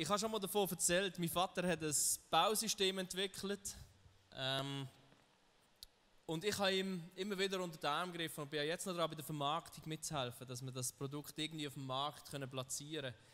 Ich habe schon mal davon erzählt, mein Vater hat ein Bausystem entwickelt. Und ich habe ihm immer wieder unter den Arm gegriffen und bin jetzt noch dran, bei der Vermarktung mitzuhelfen, dass wir das Produkt irgendwie auf dem Markt platzieren können.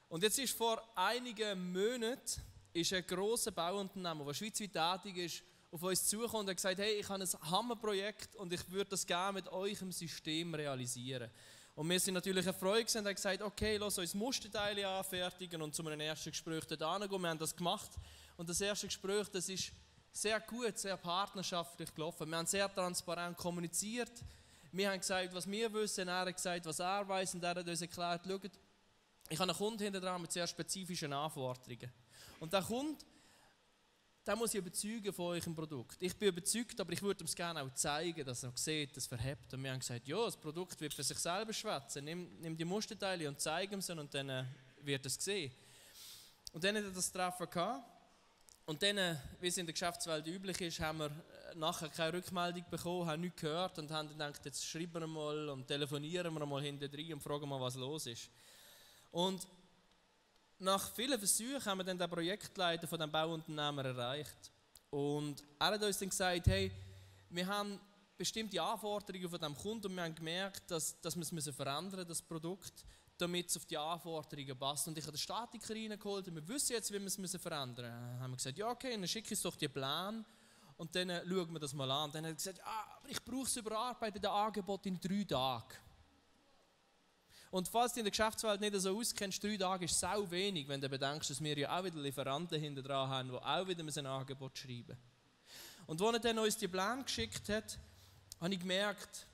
Und jetzt ist vor einigen Monaten ein grosser Bauunternehmer, der schweizweit tätig ist, auf uns zugekommen und hat gesagt, hey, ich habe ein Hammerprojekt und ich würde das gerne mit euch im System realisieren. Und wir sind natürlich erfreut und haben gesagt, okay, lass uns Musterteile anfertigen und zu einem ersten Gespräch dort hingehen. Wir haben das gemacht und das erste Gespräch, das ist sehr gut, sehr partnerschaftlich gelaufen. Wir haben sehr transparent kommuniziert. Wir haben gesagt, was wir wissen, er hat gesagt, was er weiß und er hat uns erklärt, schaut, ich habe einen Kunden hinter dran mit sehr spezifischen Anforderungen. Und der Kunde, den muss ich überzeugen von eurem Produkt. Ich bin überzeugt, aber ich würde ihm es gerne auch zeigen, dass er sieht, dass es verhebt. Und wir haben gesagt, ja, das Produkt wird für sich selber schwätzen. Nimm die Musterteile und zeig ihm es und dann wird er es sehen. Und dann hat er das Treffen gehabt. Und dann, wie es in der Geschäftswelt üblich ist, haben wir nachher keine Rückmeldung bekommen, haben nichts gehört und haben dann gedacht, jetzt schreiben wir mal und telefonieren wir mal hinten rein und fragen mal, was los ist. Und nach vielen Versuchen haben wir dann den Projektleiter von dem Bauunternehmer erreicht. Und er hat uns dann gesagt, hey, wir haben bestimmte Anforderungen von diesem Kunden und wir haben gemerkt, dass wir es verändern müssen, das Produkt, damit es auf die Anforderungen passt. Und ich habe den Statiker reingeholt und wir wissen jetzt, wie wir es verändern müssen. Dann haben wir gesagt, ja okay, dann schicke ich doch die Pläne und dann schauen wir das mal an. Und dann hat er gesagt, aber ich brauche es überarbeitete Angebot in 3 Tagen. Und falls du in der Geschäftswelt nicht so auskennst, 3 Tage ist sau wenig, wenn du bedenkst, dass wir ja auch wieder Lieferanten hinter dran haben, die auch wieder ein Angebot schreiben. Und als er dann uns die Pläne geschickt hat, habe ich gemerkt,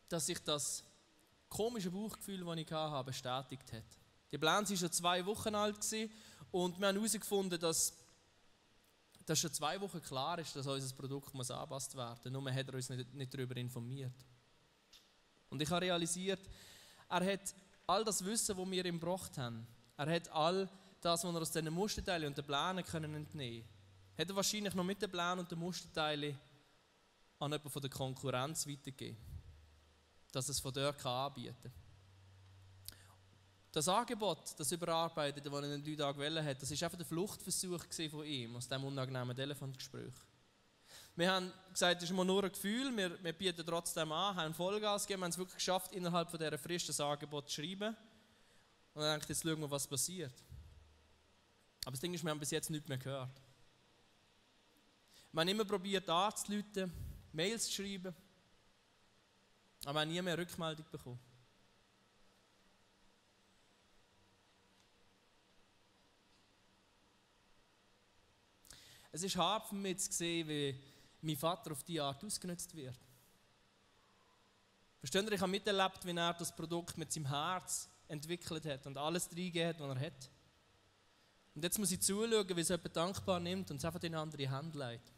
dass sich das komische Bauchgefühl, das ich hatte, bestätigt hat. Die Pläne waren schon 2 Wochen alt und wir haben herausgefunden, dass schon 2 Wochen klar ist, dass unser Produkt angepasst werden muss. Nur hat er uns nicht darüber informiert. Und ich habe realisiert, er hat all das Wissen, das wir ihm gebracht haben, er hat all das, was er aus diesen Musterteilen und den Plänen entnehmen konnte, hat er wahrscheinlich noch mit den Plänen und den Musterteilen an jemanden von der Konkurrenz weitergegeben, dass es von dort anbieten kann. Das Angebot, das Überarbeitete, das er in 3 Tagen wollte, das war einfach der Fluchtversuch von ihm aus diesem unangenehmen Telefongespräch. Wir haben gesagt, das ist nur ein Gefühl, wir bieten trotzdem an, haben Vollgas gegeben, wir haben es wirklich geschafft, innerhalb von dieser Frist das Angebot zu schreiben. Und dann denke ich, jetzt schauen wir, was passiert. Aber das Ding ist, wir haben bis jetzt nichts mehr gehört. Wir haben immer probiert anzurufen, Mails zu schreiben, aber wir haben nie mehr Rückmeldung bekommen. Es ist hart für mich zu sehen, wie mein Vater auf diese Art ausgenutzt wird. Versteht ihr, ich habe miterlebt, wie er das Produkt mit seinem Herz entwickelt hat und alles reingegeben hat, was er hat. Und jetzt muss ich zuschauen, wie es jemand dankbar nimmt und es einfach in andere Hände legt.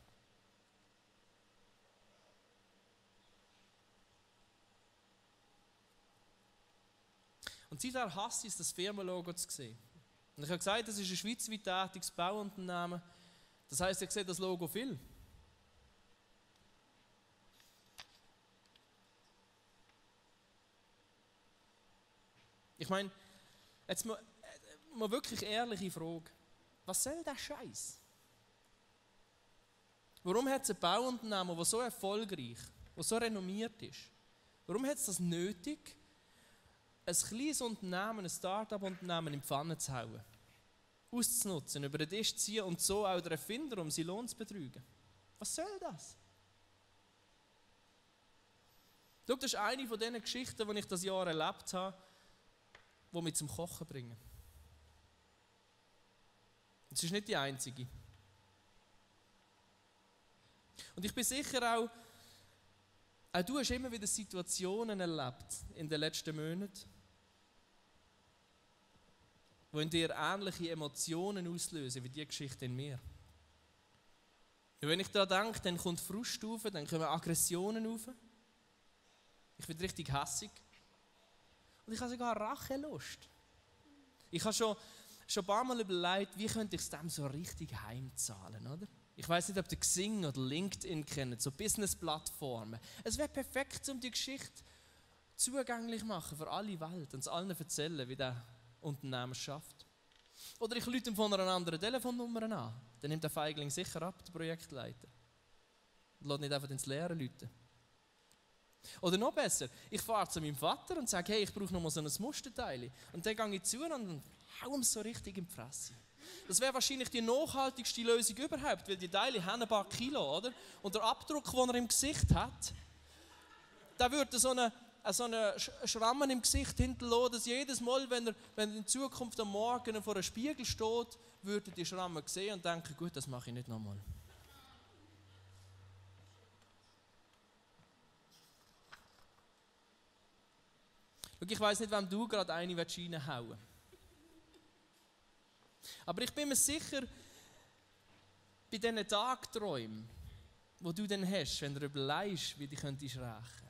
Und seither hasse ich es, das Firmenlogo zu sehen. Und ich habe gesagt, das ist ein schweizweit tätiges Bauunternehmen. Das heisst, ich sehe das Logo viel. Ich meine, jetzt mal wirklich ehrliche Frage. Was soll der Scheiß? Warum hat es ein Bauunternehmen, das so erfolgreich, das so renommiert ist, warum hat es das nötig, ein kleines Unternehmen, ein Start-up-Unternehmen in die Pfanne zu hauen? Auszunutzen, über den Tisch zu ziehen und so auch den Erfinder um seinen Lohn zu betrügen? Was soll das? Schau, das ist eine von diesen Geschichten, die ich das Jahr erlebt habe, die mich zum Kochen bringen. Das ist nicht die einzige. Und ich bin sicher auch du hast immer wieder Situationen erlebt in den letzten Monaten, die in dir ähnliche Emotionen auslösen wie die Geschichte in mir. Und wenn ich daran denke, dann kommt Frust auf, dann kommen Aggressionen auf. Ich werde richtig hässig. Und ich habe sogar Rachelust. Ich habe schon ein paar Mal überlegt, wie könnte ich es dem so richtig heimzahlen, oder? Ich weiss nicht, ob ihr Xing oder LinkedIn kennt, so Business-Plattformen. Es wäre perfekt, um die Geschichte zugänglich zu machen für alle Welt und es allen erzählen, wie der Unternehmer schafft. Oder ich rufe ihn von einer anderen Telefonnummer an. Dann nimmt der Feigling sicher ab, der Projektleiter. Und lässt nicht einfach ins Leere rufen. Oder noch besser, ich fahre zu meinem Vater und sage, hey, ich brauche noch mal so ein Musterteil. Und dann gehe ich zu und hau ihm so richtig in die Fresse. Das wäre wahrscheinlich die nachhaltigste Lösung überhaupt, weil die Teile haben ein paar Kilo, oder? Und der Abdruck, den er im Gesicht hat, da würde so eine Schramme im Gesicht hinterlassen, dass jedes Mal, wenn er in Zukunft am Morgen vor einem Spiegel steht, würde er die Schramme sehen und denken, gut, das mache ich nicht nochmal. Ich weiss nicht, wem du gerade eine reinhauen willst. Aber ich bin mir sicher, bei diesen Tagträumen, die du dann hast, wenn du überlegst, wie du könntest rächen.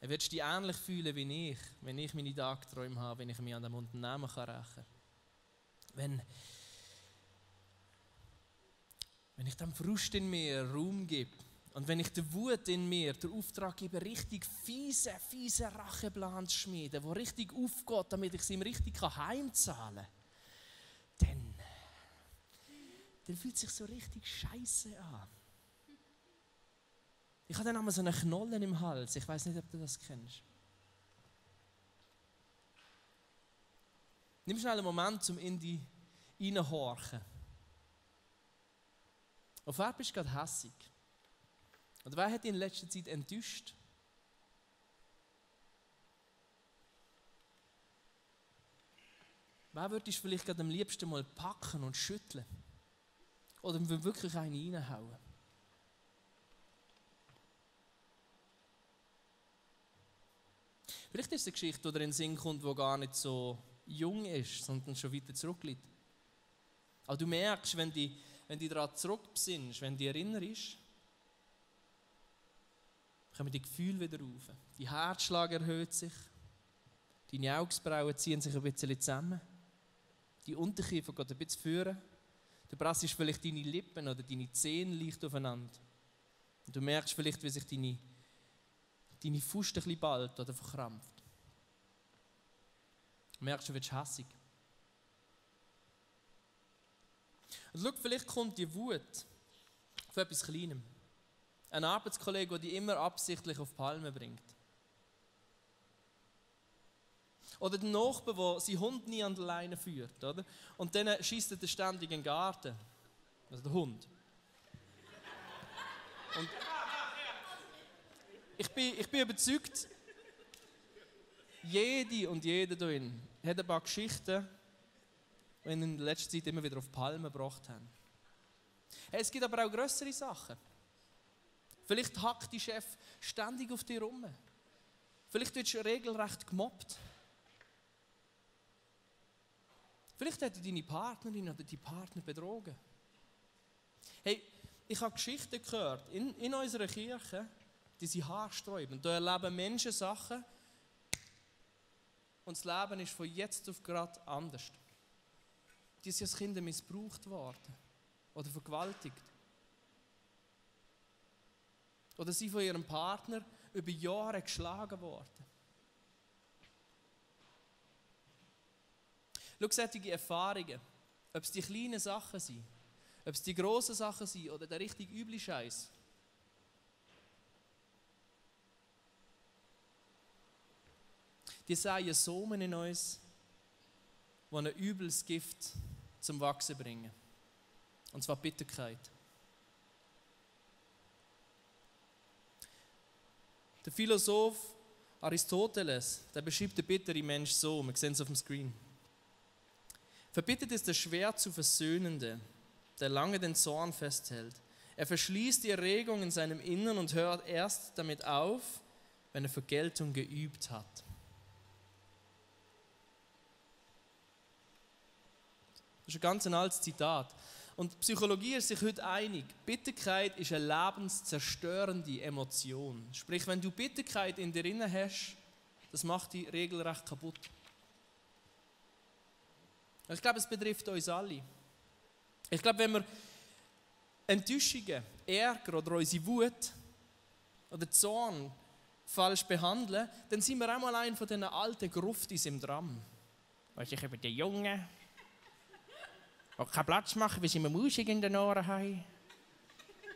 Dann wirst du dich ähnlich fühlen wie ich, wenn ich meine Tagträume habe, wenn ich mich an dem Unternehmen rächen kann. Wenn ich dem Frust in mir Raum gebe und wenn ich der Wut in mir den Auftrag gebe, richtig fiese Racheplan zu schmieden, der richtig aufgeht, damit ich es ihm richtig heimzahlen kann, dann fühlt es sich so richtig scheiße an. Ich habe dann einmal so einen Knollen im Hals. Ich weiß nicht, ob du das kennst. Nimm schnell einen Moment, um in dich reinzuhorchen. Auf wer bist du gerade hässig? Oder wer hat dich in letzter Zeit enttäuscht? Wer würdest du vielleicht gerade am liebsten mal packen und schütteln? Oder wirklich einen reinhauen? Vielleicht ist es eine Geschichte, die dir in den Sinn kommt, die gar nicht so jung ist, sondern schon weiter zurückliegt. Aber du merkst, wenn du daran zurückbesinnst, wenn du dich erinnerst, kommen die Gefühle wieder rauf. Die Herzschlag erhöht sich, deine Augenbrauen ziehen sich ein bisschen zusammen, die Unterkiefer geht ein bisschen führen, du presst vielleicht deine Lippen oder deine Zähne leicht aufeinander. Und du merkst vielleicht, wie sich deine Faust ein bisschen ballt oder verkrampft. Du merkst, du wirst hässig. Und schau, vielleicht kommt die Wut von etwas Kleinem. Ein Arbeitskollege, der dich immer absichtlich auf die Palme bringt. Oder der Nachbar, der seinen Hund nie an der Leine führt. Oder? Und dann schiesst er ständig in den Garten. Also der Hund. Und ich bin überzeugt, jede und jeder hier drin hat ein paar Geschichten, die ihn in der letzten Zeit immer wieder auf die Palme gebracht haben. Hey, es gibt aber auch grössere Sachen. Vielleicht hackt die Chef ständig auf dich rum. Vielleicht wirst du regelrecht gemobbt. Vielleicht hat deine Partnerin oder dein Partner betrogen. Hey, ich habe Geschichten gehört in unserer Kirche, die sind haarsträubend. Da erleben Menschen Sachen und das Leben ist von jetzt auf gerade anders. Die sind als Kinder missbraucht worden oder vergewaltigt. Oder sie von ihrem Partner über Jahre geschlagen worden. Schau, solche Erfahrungen, ob es die kleinen Sachen sind, ob es die grossen Sachen sind oder der richtig üble Scheiß. Die säen Samen in uns, die ein übles Gift zum Wachsen bringen. Und zwar Bitterkeit. Der Philosoph Aristoteles, der beschreibt den bitteren Mensch so, wir sehen es auf dem Screen. Verbittert ist der schwer zu Versöhnende, der lange den Zorn festhält. Er verschließt die Erregung in seinem Innern und hört erst damit auf, wenn er Vergeltung geübt hat. Das ist ein ganz altes Zitat. Und die Psychologie ist sich heute einig, Bitterkeit ist eine lebenszerstörende Emotion. Sprich, wenn du Bitterkeit in dir drin hast, das macht dich regelrecht kaputt. Ich glaube, es betrifft uns alle. Ich glaube, wenn wir Enttäuschungen, Ärger oder unsere Wut oder Zorn falsch behandeln, dann sind wir auch mal ein von diesen alten Gruftis im Dram. weil sich über die Jungen, die keinen Platz machen, weil sie immer Musik in den Ohren haben.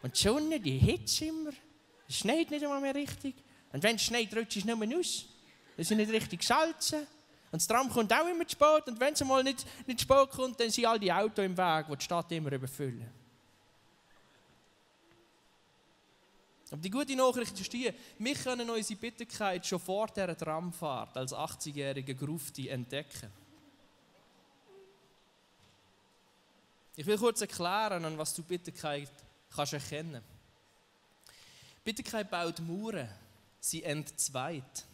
Und die Sonne, die Hitze immer. Es schneit nicht einmal mehr richtig. Und wenn es schneit, rutscht es nur aus. Es sind nicht richtig gesalzen. Und das Tram kommt auch immer zu spät. Und wenn es mal nicht zu spät kommt, dann sind all die Autos im Weg, die die Stadt immer überfüllen. Aber die gute Nachricht ist die, wir können unsere Bitterkeit schon vor dieser Tramfahrt als 80-jährige Grufti entdecken. Ich will kurz erklären, an was du Bitterkeit kannst erkennen. Bitterkeit baut Mauern, sie entzweit.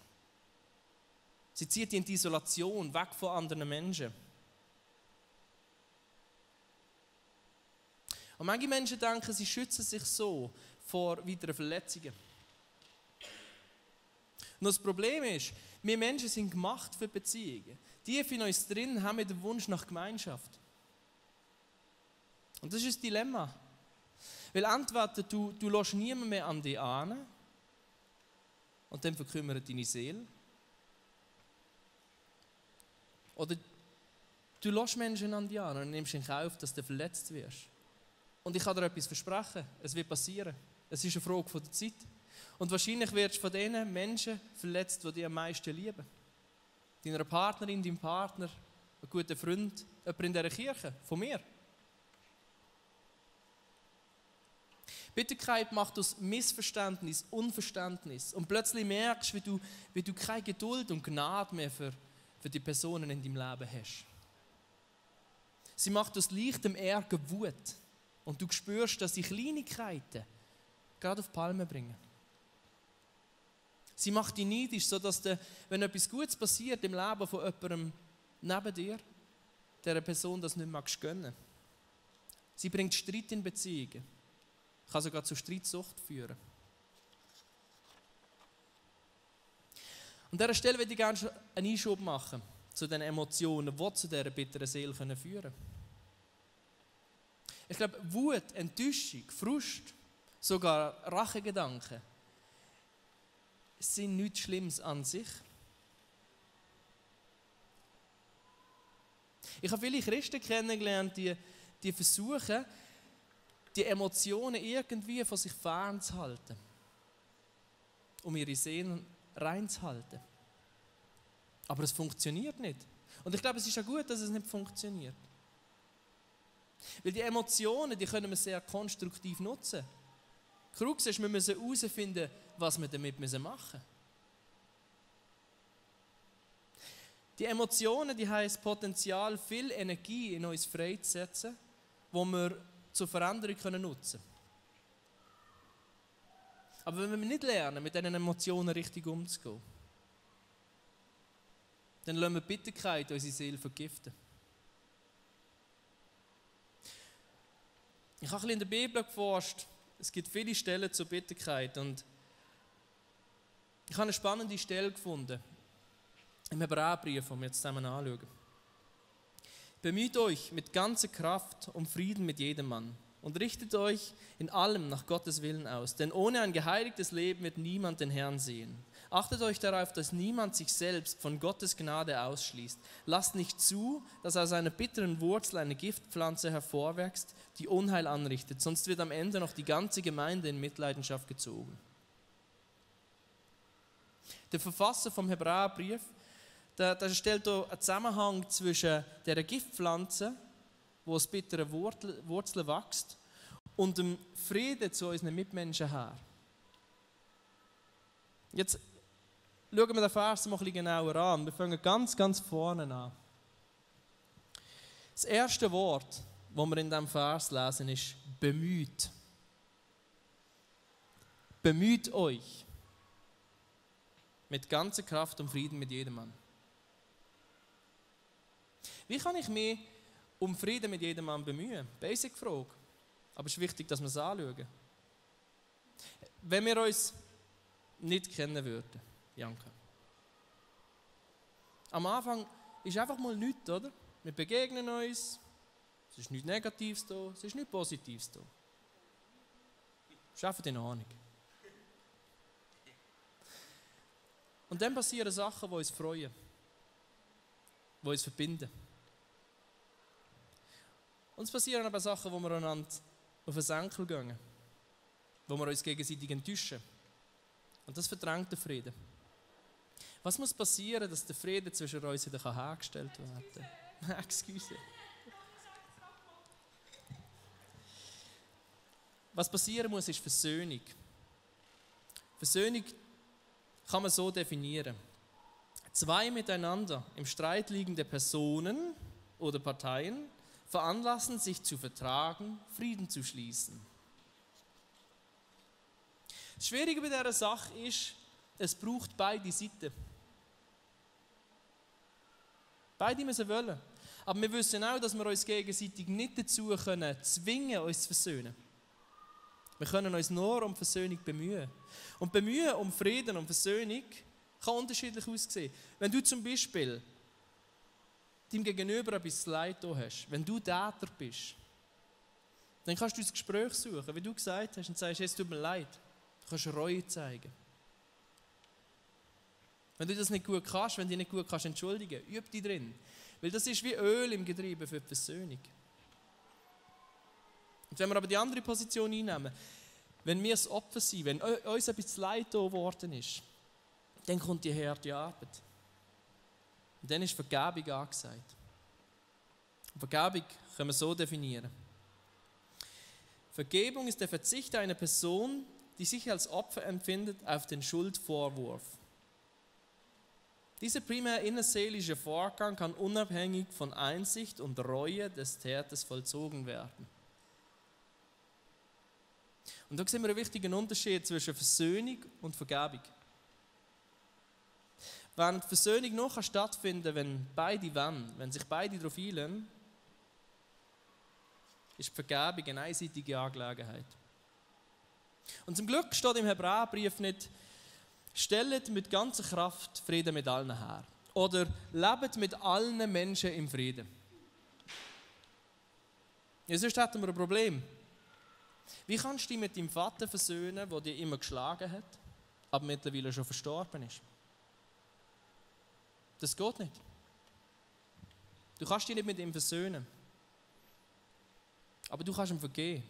Sie zieht dich in die Isolation, weg von anderen Menschen. Und manche Menschen denken, sie schützen sich so vor weiteren Verletzungen. Und das Problem ist, wir Menschen sind gemacht für Beziehungen. Tief in uns drin haben wir den Wunsch nach Gemeinschaft. Und das ist das Dilemma. Weil entweder du lässt niemanden mehr an dich an und dann verkümmert deine Seele. Oder du lässt Menschen an dich an und nimmst in Kauf, dass du verletzt wirst. Und ich kann dir etwas versprechen, es wird passieren. Es ist eine Frage von der Zeit. Und wahrscheinlich wirst du von den Menschen verletzt, die dich am meisten lieben. Deiner Partnerin, deinem Partner, ein guter Freund, jemand in dieser Kirche, von mir. Bitterkeit macht aus Missverständnis Unverständnis. Und plötzlich merkst du, wie du keine Geduld und Gnade mehr für die Personen in deinem Leben hast. Sie macht aus leichtem Ärger Wut. Und du spürst, dass die Kleinigkeiten gerade auf die Palme bringen. Sie macht dich neidisch, sodass wenn etwas Gutes passiert im Leben von jemandem neben dir, dieser Person das nicht magst gönnen. Sie bringt Streit in Beziehungen. Kann sogar zu Streitsucht führen. An dieser Stelle würde ich gerne einen Einschub machen zu den Emotionen, die zu dieser bitteren Seele führen können. Ich glaube, Wut, Enttäuschung, Frust, sogar Rachegedanken sind nichts Schlimmes an sich. Ich habe viele Christen kennengelernt, die versuchen, die Emotionen irgendwie von sich fernzuhalten, um ihre Seelen reinzuhalten. Aber es funktioniert nicht. Und ich glaube, es ist ja gut, dass es nicht funktioniert. Weil die Emotionen, die können wir sehr konstruktiv nutzen. Die Krux ist, wir müssen herausfinden, was wir damit machen müssen. Die Emotionen, die haben das Potenzial, viel Energie in uns freizusetzen, wo wir zur Veränderung nutzen können. Aber wenn wir nicht lernen, mit diesen Emotionen richtig umzugehen, dann lassen wir Bitterkeit unsere Seele vergiften. Ich habe ein bisschen in der Bibel geforscht. Es gibt viele Stellen zur Bitterkeit und ich habe eine spannende Stelle gefunden im Hebräerbrief, den wir jetzt zusammen anschauen. Bemüht euch mit ganzer Kraft um Frieden mit jedem Mann und richtet euch in allem nach Gottes Willen aus, denn ohne ein geheiligtes Leben wird niemand den Herrn sehen. Achtet euch darauf, dass niemand sich selbst von Gottes Gnade ausschließt. Lasst nicht zu, dass aus einer bitteren Wurzel eine Giftpflanze hervorwächst, die Unheil anrichtet, sonst wird am Ende noch die ganze Gemeinde in Mitleidenschaft gezogen. Der Verfasser vom Hebräerbrief, der stellt hier einen Zusammenhang zwischen der Giftpflanze, wo aus bitteren Wurzeln wächst, und dem Frieden zu unseren Mitmenschen her. Jetzt schauen wir den Vers mal ein bisschen genauer an. Wir fangen ganz vorne an. Das erste Wort, das wir in diesem Vers lesen, ist bemüht. Bemüht euch mit ganzer Kraft um Frieden mit jedem Mann. Wie kann ich mich um Frieden mit jedem Mann bemühen? Basic Frage. Aber es ist wichtig, dass wir es anschauen. Wenn wir uns nicht kennen würden, Janka. Am Anfang ist einfach mal nichts, oder? Wir begegnen uns, es ist nichts Negatives da, es ist nichts Positives da. Das ist einfach in Ordnung. Und dann passieren Sachen, die uns freuen. die uns verbinden. Uns passieren aber Sachen, wo wir einander auf den Senkel gehen, wo wir uns gegenseitig enttäuschen. Und das verdrängt den Frieden. Was muss passieren, dass der Frieden zwischen uns wieder hergestellt werden kann? Excuse. Was passieren muss, ist Versöhnung. Versöhnung kann man so definieren. Zwei miteinander im Streit liegende Personen oder Parteien veranlassen sich zu vertragen, Frieden zu schließen. Das Schwierige bei dieser Sache ist, es braucht beide Seiten. Beide müssen wollen. Aber wir wissen auch, dass wir uns gegenseitig nicht dazu zwingen können, uns zu versöhnen. Wir können uns nur um Versöhnung bemühen. Und bemühen um Frieden, um Versöhnung kann unterschiedlich aussehen. Wenn du zum Beispiel deinem Gegenüber etwas Leid hast, wenn du Täter bist, dann kannst du das Gespräch suchen, wie du gesagt hast, und sagst, es tut mir leid. Du kannst Reue zeigen. Wenn du das nicht gut kannst, wenn du dich nicht gut kannst entschuldigen, üb dich drin. Weil das ist wie Öl im Getriebe für die Versöhnung. Und wenn wir aber die andere Position einnehmen, wenn wir das Opfer sind, wenn uns etwas Leid geworden ist, dann kommt die harte Arbeit. Und dann ist Vergebung angesagt. Und Vergebung können wir so definieren. Vergebung ist der Verzicht einer Person, die sich als Opfer empfindet, auf den Schuldvorwurf. Dieser primär innerseelische Vorgang kann unabhängig von Einsicht und Reue des Täters vollzogen werden. Und da sehen wir einen wichtigen Unterschied zwischen Versöhnung und Vergebung. Während Versöhnung nur stattfinden kann, wenn beide wollen, wenn sich beide darauf einlassen, ist die Vergebung eine einseitige Angelegenheit. Und zum Glück steht im Hebräerbrief nicht, stellt mit ganzer Kraft Frieden mit allen her. Oder lebt mit allen Menschen im Frieden. Ja, sonst hätten wir ein Problem. Wie kannst du dich mit deinem Vater versöhnen, der dich immer geschlagen hat, aber mittlerweile schon verstorben ist? Das geht nicht. Du kannst dich nicht mit ihm versöhnen. Aber du kannst ihm vergeben.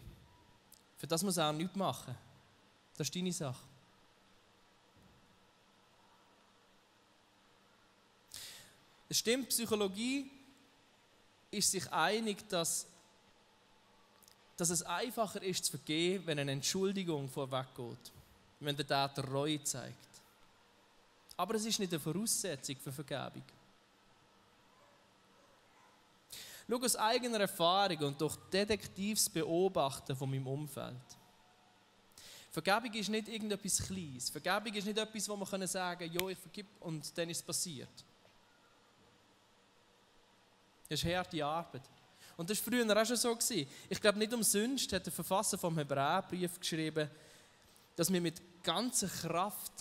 Für das muss er auch nichts machen. Das ist deine Sache. Es stimmt, Psychologie ist sich einig, dass es einfacher ist zu vergeben, wenn eine Entschuldigung vorweggeht, wenn der Täter Reue zeigt. Aber es ist nicht eine Voraussetzung für Vergebung. Schau aus eigener Erfahrung und durch detektives Beobachten von meinem Umfeld. Vergebung ist nicht irgendetwas Kleines. Vergebung ist nicht etwas, wo man sagen kann, ja, ich vergib und dann ist es passiert. Das ist harte Arbeit. Und das war früher auch schon so. Ich glaube, nicht umsonst hat der Verfasser vom Hebräerbrief geschrieben, dass wir mit ganzer Kraft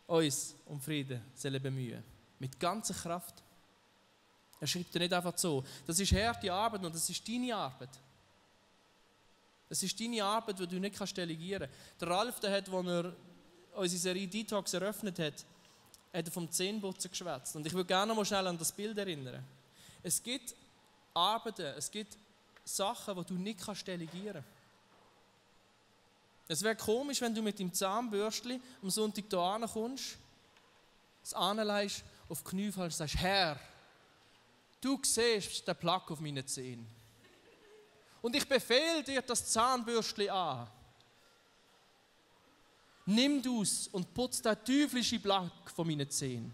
uns um Frieden bemühen sollen. Mit ganzer Kraft. Er schreibt nicht einfach so. Das ist harte Arbeit und das ist deine Arbeit. Das ist deine Arbeit, die du nicht delegieren kannst. Der Ralf, der hat, als er unsere Serie Detox eröffnet hat er vom Zähneputzen geschwätzt. Und ich würde gerne noch mal schnell an das Bild erinnern. Es gibt Arbeiten, es gibt Sachen, die du nicht delegieren kannst. Es wäre komisch, wenn du mit dem Zahnbürstchen am Sonntag hier kommst, das anlegst, auf die Knie fällst und sagst, Herr, du siehst den Plack auf meinen Zähnen. Und ich befehle dir das Zahnbürstchen an. Nimm du's und putz den teuflischen Plack von meinen Zähnen.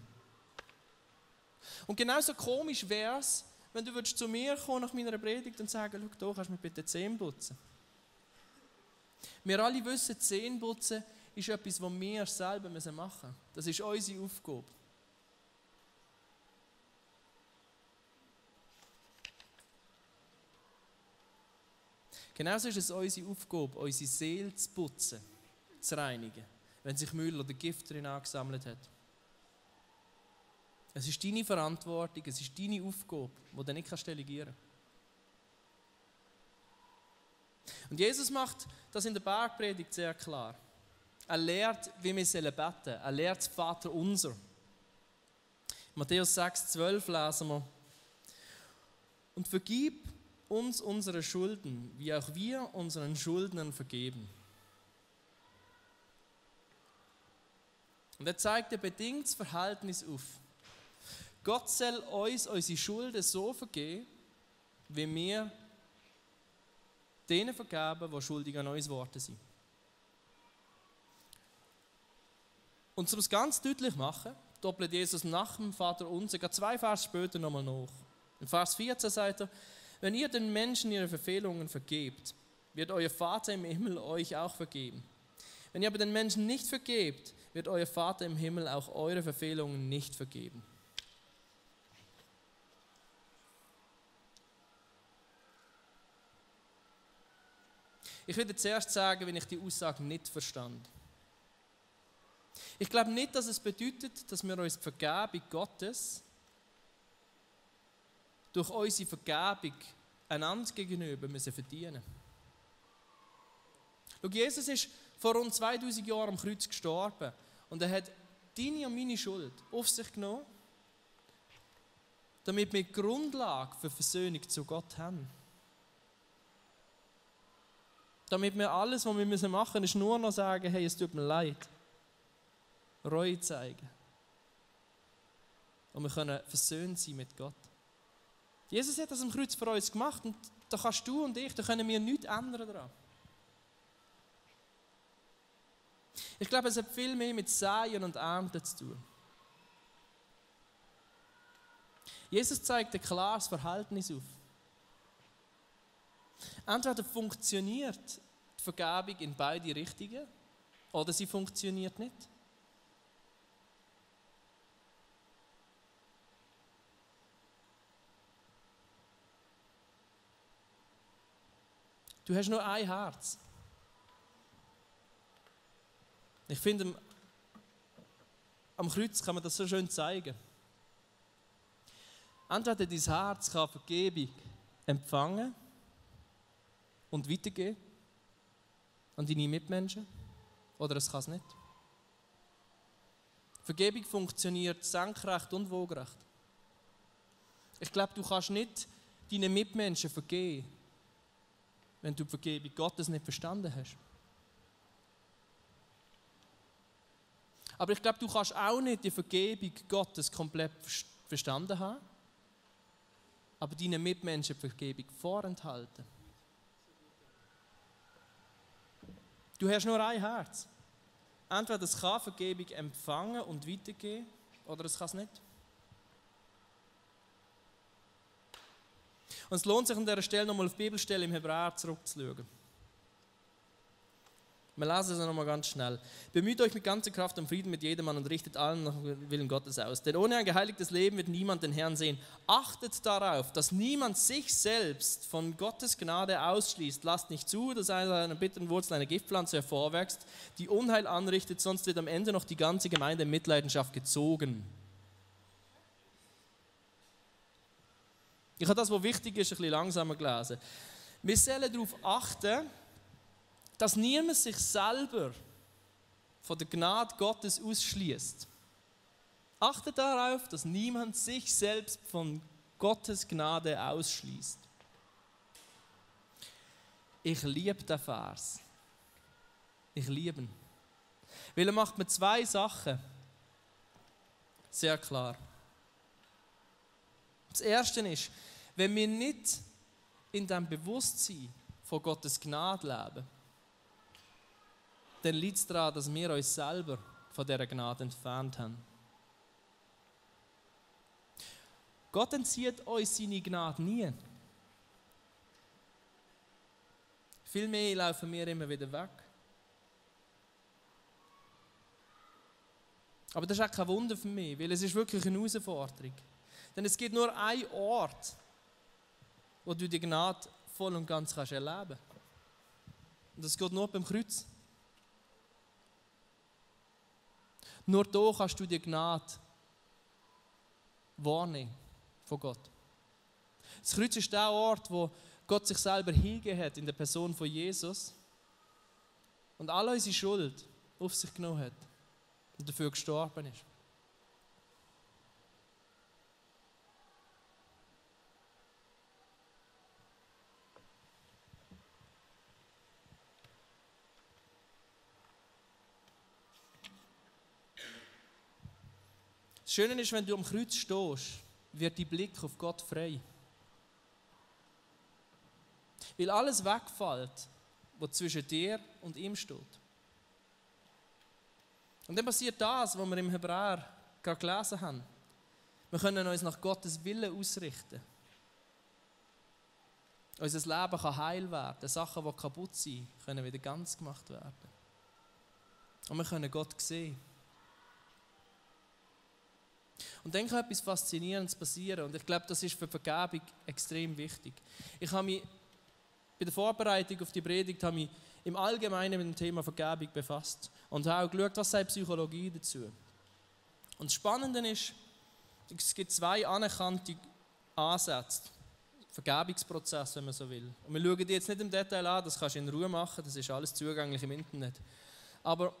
Und genauso komisch wäre es, wenn du zu mir kommen nach meiner Predigt und sagen, schau, da kannst du mir bitte die Zähne putzen. Wir alle wissen, Zähneputzen ist etwas, was wir selber machen müssen. Das ist unsere Aufgabe. Genauso ist es unsere Aufgabe, unsere Seele zu putzen, zu reinigen, wenn sich Müll oder Gift drin angesammelt hat. Es ist deine Verantwortung, es ist deine Aufgabe, die du nicht delegieren kannst. Und Jesus macht das in der Bergpredigt sehr klar. Er lehrt, wie wir beten sollen. Er lehrt das Vaterunser. Matthäus 6,12 lesen wir. Und vergib uns unsere Schulden, wie auch wir unseren Schuldnern vergeben. Und er zeigt ein bedingtes Verhältnis auf. Gott soll uns unsere Schulden so vergeben, wie wir denen vergeben, die schuldig an uns geworden sind. Und um es ganz deutlich zu machen, doppelt Jesus nach dem Vater unser, 2 Vers später nochmal nach. In Vers 14 sagt er, wenn ihr den Menschen ihre Verfehlungen vergebt, wird euer Vater im Himmel euch auch vergeben. Wenn ihr aber den Menschen nicht vergebt, wird euer Vater im Himmel auch eure Verfehlungen nicht vergeben. Ich will zuerst sagen, wenn ich die Aussage nicht verstand. Ich glaube nicht, dass es bedeutet, dass wir uns die Vergebung Gottes durch unsere Vergebung einander gegenüber müssen verdienen. Schau, Jesus ist vor rund 2000 Jahren am Kreuz gestorben und er hat deine und meine Schuld auf sich genommen, damit wir Grundlage für Versöhnung zu Gott haben. Damit wir alles, was wir machen müssen, ist nur noch sagen, hey, es tut mir leid. Reue zeigen. Und wir können versöhnt sein mit Gott. Jesus hat das am Kreuz für uns gemacht und da kannst du und ich, da können wir nichts ändern daran. Ich glaube, es hat viel mehr mit Säen und Ernten zu tun. Jesus zeigt ein klares Verhältnis auf. Entweder funktioniert die Vergebung in beide Richtungen oder sie funktioniert nicht. Du hast nur ein Herz. Ich finde, am Kreuz kann man das so schön zeigen. Entweder dein Herz kann Vergebung empfangen und weitergeben an deine Mitmenschen, oder es kann es nicht. Vergebung funktioniert senkrecht und waagerecht. Ich glaube, du kannst nicht deinen Mitmenschen vergeben, wenn du die Vergebung Gottes nicht verstanden hast. Aber ich glaube, du kannst auch nicht die Vergebung Gottes komplett verstanden haben, aber deinen Mitmenschen die Vergebung vorenthalten. Du hast nur ein Herz. Entweder es kann Vergebung empfangen und weitergeben, oder es kann es nicht. Und es lohnt sich an dieser Stelle nochmal auf die Bibelstelle im Hebräer zurückzuschauen. Wir lesen es nochmal ganz schnell. Bemüht euch mit ganzer Kraft um Frieden mit jedermann und richtet allen nach dem Willen Gottes aus. Denn ohne ein geheiligtes Leben wird niemand den Herrn sehen. Achtet darauf, dass niemand sich selbst von Gottes Gnade ausschließt. Lasst nicht zu, dass aus einer bitteren Wurzel eine Giftpflanze hervorwächst, die Unheil anrichtet, sonst wird am Ende noch die ganze Gemeinde in Mitleidenschaft gezogen. Ich habe das, was wichtig ist, ein bisschen langsamer gelesen. Wir sollen darauf achten, dass niemand sich selber von der Gnade Gottes ausschließt. Achtet darauf, dass niemand sich selbst von Gottes Gnade ausschließt. Ich liebe den Vers. Ich liebe ihn. Weil er macht mir 2 Sachen sehr klar. Das Erste ist, wenn wir nicht in dem Bewusstsein von Gottes Gnade leben, dann liegt es daran, dass wir uns selber von dieser Gnade entfernt haben. Gott entzieht uns seine Gnade nie. Vielmehr laufen wir immer wieder weg. Aber das ist auch kein Wunder für mich, weil es ist wirklich eine Herausforderung. Denn es gibt nur einen Ort, wo du die Gnade voll und ganz erleben kannst. Und das geht nur beim Kreuz. Nur da kannst du die Gnade wahrnehmen von Gott. Das Kreuz ist der Ort, wo Gott sich selber hingegeben hat in der Person von Jesus und all unsere Schuld auf sich genommen hat und dafür gestorben ist. Das Schöne ist, wenn du am Kreuz stehst, wird dein Blick auf Gott frei. Weil alles wegfällt, was zwischen dir und ihm steht. Und dann passiert das, was wir im Hebräer gerade gelesen haben. Wir können uns nach Gottes Willen ausrichten. Unser Leben kann heil werden. Sachen, die kaputt sind, können wieder ganz gemacht werden. Und wir können Gott sehen. Und dann kann etwas Faszinierendes passieren. Und ich glaube, das ist für die Vergebung extrem wichtig. Ich habe mich bei der Vorbereitung auf die Predigt im Allgemeinen mit dem Thema Vergebung befasst. Und habe auch geschaut, was sagt Psychologie dazu. Und das Spannende ist, es gibt 2 anerkannte Ansätze. Vergebungsprozess, wenn man so will. Und wir schauen die jetzt nicht im Detail an, das kannst du in Ruhe machen, das ist alles zugänglich im Internet. Aber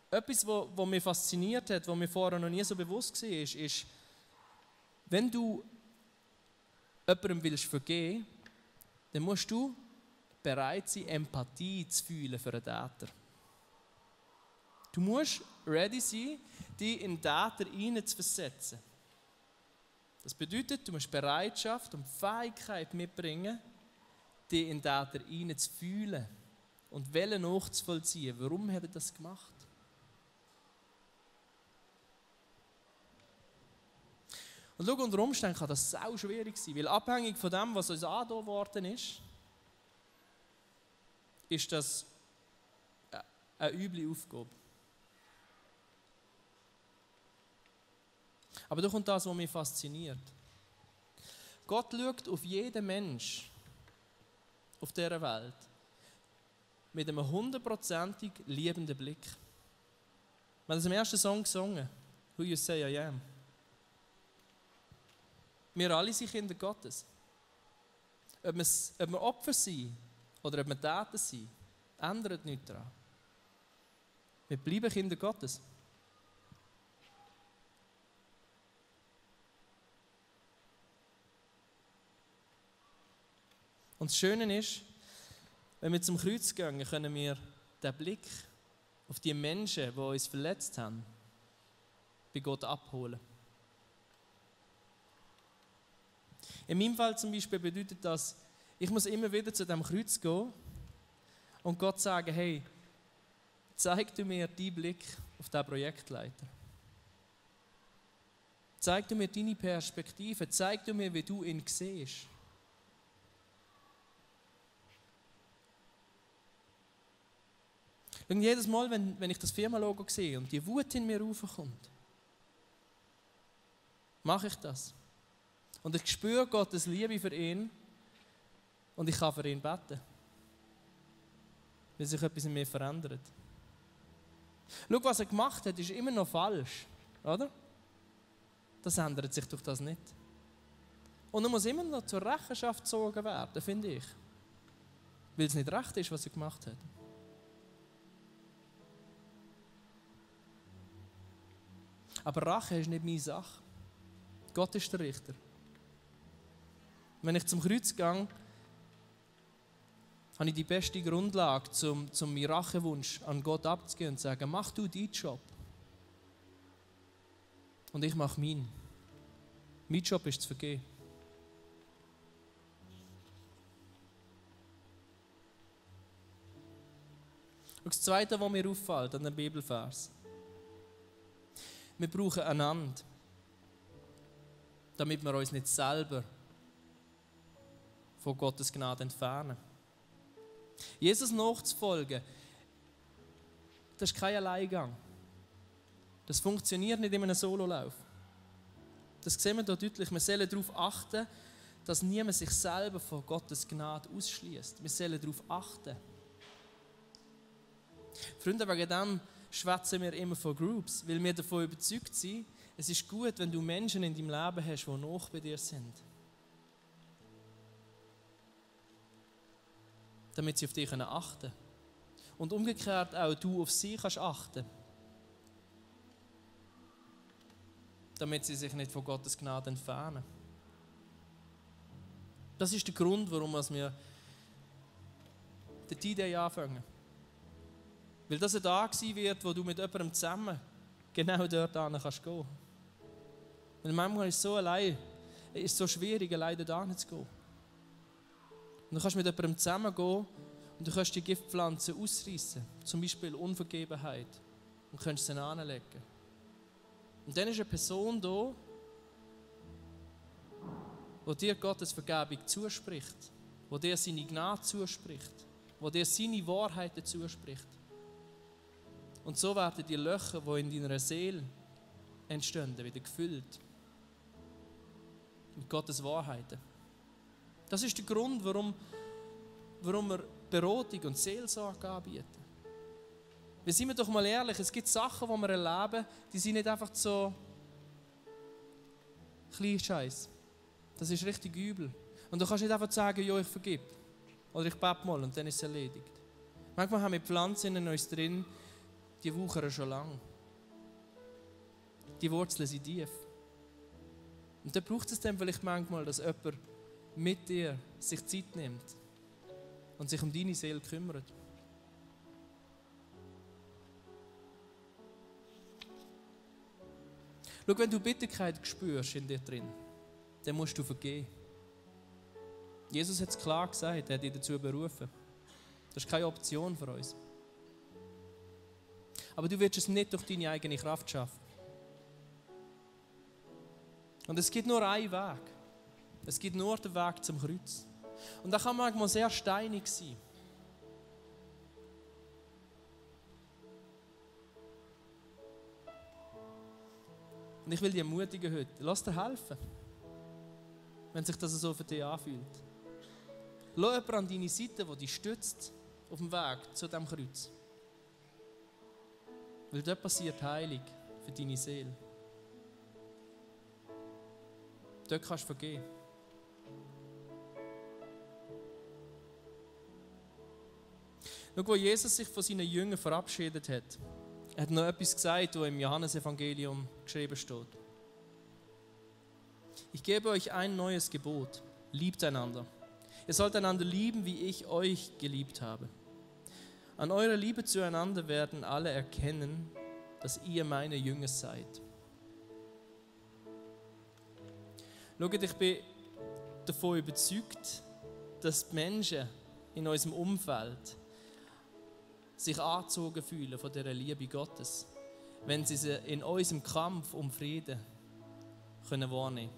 etwas, was mich fasziniert hat, was mir vorher noch nie so bewusst war, ist, wenn du jemandem willst vergeben, dann musst du bereit sein, Empathie zu fühlen für einen Täter. Du musst ready sein, dich in den Täter hineinzuversetzen. Das bedeutet, du musst Bereitschaft und Fähigkeit mitbringen, dich in den Täter hineinzufühlen und Wellen nachzuvollziehen. Warum hat er das gemacht? Und schau, unter Umständen kann das sau schwierig sein, weil abhängig von dem, was uns angetan worden ist das eine üble Aufgabe. Aber da kommt das, was mich fasziniert. Gott schaut auf jeden Mensch auf dieser Welt mit einem 100% liebenden Blick. Wir haben das im ersten Song gesungen, «Who You Say I Am». Wir alle sind Kinder Gottes. Ob wir Opfer sind oder ob wir Täter sind, ändert nichts daran. Wir bleiben Kinder Gottes. Und das Schöne ist, wenn wir zum Kreuz gehen, können wir den Blick auf die Menschen, die uns verletzt haben, bei Gott abholen. In meinem Fall zum Beispiel bedeutet das, ich muss immer wieder zu diesem Kreuz gehen und Gott sagen, hey, zeig du mir deinen Blick auf diesen Projektleiter. Zeig du mir deine Perspektive, zeig du mir, wie du ihn siehst. Und jedes Mal, wenn ich das Firmenlogo sehe und die Wut in mir raufkommt, mache ich das. Und ich spüre Gottes Liebe für ihn und ich kann für ihn beten, weil sich etwas in mir verändert. Schau, was er gemacht hat, ist immer noch falsch, oder? Das ändert sich durch das nicht. Und er muss immer noch zur Rechenschaft gezogen werden, finde ich. Weil es nicht recht ist, was er gemacht hat. Aber Rache ist nicht meine Sache. Gott ist der Richter. Wenn ich zum Kreuz gehe, habe ich die beste Grundlage, um meinen Rachewunsch an Gott abzugeben und zu sagen, mach du deinen Job. Und ich mache meinen. Mein Job ist zu vergeben. Und das Zweite, was mir auffällt an dem Bibelvers: Wir brauchen einander, damit wir uns nicht selber von Gottes Gnade entfernen. Jesus nachzufolgen, das ist kein Alleingang. Das funktioniert nicht in einem Sololauf. Das sehen wir hier deutlich. Wir sollen darauf achten, dass niemand sich selber von Gottes Gnade ausschließt. Wir sollen darauf achten. Freunde, wegen dem schwätzen wir immer von Groups, weil wir davon überzeugt sind, es ist gut, wenn du Menschen in deinem Leben hast, die nah bei dir sind. Damit sie auf dich achten können. Und umgekehrt auch du auf sie kannst achten. Damit sie sich nicht von Gottes Gnade entfernen. Das ist der Grund, warum wir den D-Day anfangen. Weil das ein Tag sein wird, wo du mit jemandem zusammen genau dort hin kannst gehen. Weil manchmal ist es so schwierig, alleine da hinzugehen. Und du kannst mit jemandem zusammengehen und du kannst die Giftpflanze ausreißen, zum Beispiel Unvergebenheit, und kannst sie anlegen. Und dann ist eine Person da, wo dir Gottes Vergebung zuspricht, wo dir seine Gnade zuspricht, wo dir seine Wahrheiten zuspricht. Und so werden die Löcher, die in deiner Seele entstehen, wieder gefüllt mit Gottes Wahrheiten. Das ist der Grund, warum wir Beratung und Seelsorge anbieten. Wir sind doch mal ehrlich, es gibt Sachen, die wir erleben, die sind nicht einfach so klein Scheiß. Das ist richtig übel. Und du kannst nicht einfach sagen, ja, ich vergib. Oder ich bete mal und dann ist es erledigt. Manchmal haben wir Pflanzen in uns drin, die wuchern schon lange. Die Wurzeln sind tief. Und dann braucht es dann vielleicht manchmal, dass jemand mit dir sich Zeit nimmt und sich um deine Seele kümmert. Schau, wenn du Bitterkeit spürst in dir drin, dann musst du vergeben. Jesus hat es klar gesagt, er hat dich dazu berufen. Das ist keine Option für uns. Aber du wirst es nicht durch deine eigene Kraft schaffen. Und es gibt nur einen Weg. Es gibt nur den Weg zum Kreuz. Und das kann manchmal sehr steinig sein. Und ich will dich ermutigen heute, lass dir helfen, wenn sich das so für dich anfühlt. Lass jemanden an deine Seite, der dich stützt auf dem Weg zu diesem Kreuz. Weil dort passiert Heilung für deine Seele. Dort kannst du vergeben. Schau, wo Jesus sich von seinen Jüngern verabschiedet hat, er hat noch etwas gesagt, was im Johannesevangelium geschrieben steht. Ich gebe euch ein neues Gebot. Liebt einander. Ihr sollt einander lieben, wie ich euch geliebt habe. An eurer Liebe zueinander werden alle erkennen, dass ihr meine Jünger seid. Schaut, ich bin davon überzeugt, dass die Menschen in unserem Umfeld sich angezogen fühlen von dieser Liebe Gottes, wenn sie sie in unserem Kampf um Frieden können wahrnehmen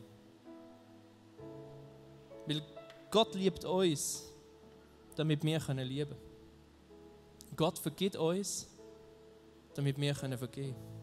können. Weil Gott liebt uns, damit wir können lieben. Gott vergibt uns, damit wir können vergeben können.